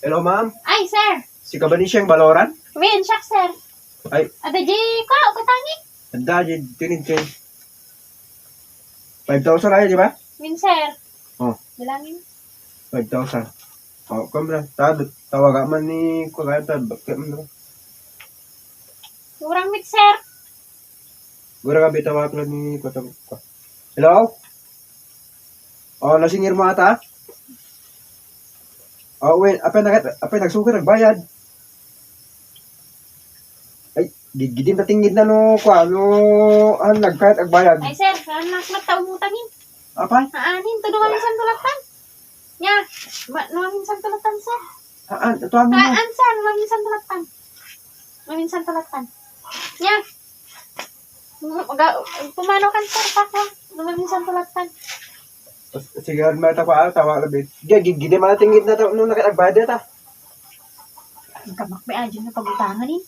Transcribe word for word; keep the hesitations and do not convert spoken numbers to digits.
Hello, ma'am. Ay, sir. Sika ba ni Siang Baloran? Wen, siak, sir. Ay. Adda diay, ka, ukatangin. Adda diay, tinid kay. Five thousand aya, di ba? Wen, sir. Oh. Bilangin. Five thousand. Oh, kuwan na. Ta-, tawaga man ni, kuwan, ta-, bakit man, no? Urang mit, sir. Gura nga bitawag lang ni kuwan, ta-, kuwan. Hello? Oh, nasingir mo ata? Oh, wait, apay nag-, apay nagsugid, nagbayad? Ay, gidgidin ta tingid na no, kuwan, no, ah, nagkayat, agbayad. Ay, sir, saan na, nagtaumutangin? Apay? Aanin, to, no maminsan tulatan. Nya, ma-, no maminsan tulatan, sir. Aan, ito ang Ah, ano? An, sir, no maminsan tulatan. Maminsan tulatan. Nya. Maga-, pumanaw kan, sir, pa ko. No maminsan tulatan. Sige, may tawa, tawa, labi. Gidgidin man tingid na ta-, no, naka-, agbayad ta. Ang kamak may adyo na pagutangan, eh.